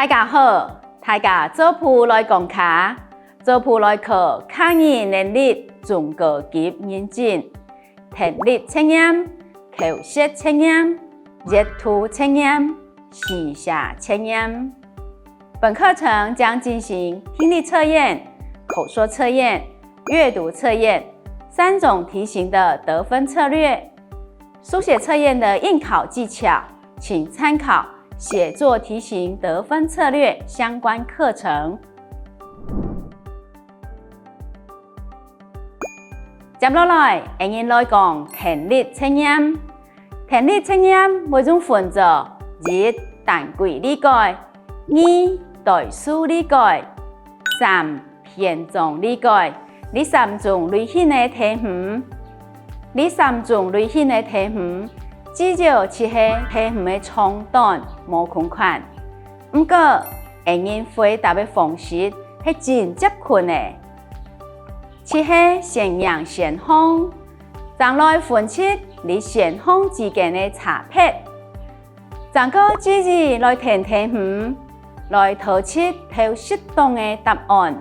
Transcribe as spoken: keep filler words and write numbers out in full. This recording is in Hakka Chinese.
大家好，大家做伙來講客，做伙來考客語能力中高級認證、聽力測驗、口說測驗、閱讀測驗、書寫測驗。本課程將進行聽力測驗、口說測驗、閱讀測驗三種題型的得分策略。書寫測驗的應考技巧，請參考寫作題型得分策略相關課程。接落來，𠊎人來講聽力測驗。聽力測驗會用分做：一、單歸例句；二、代數例句；三、 篇章例句，這三種類型个題目。這三種類型个題目，主要就係題目个長短無共款。毋過，𠊎人回答个方式係真接近个，就係先贏先項，正來分析這先項之間个差別。 正過注意來聽題目，來討出頭適當个答案。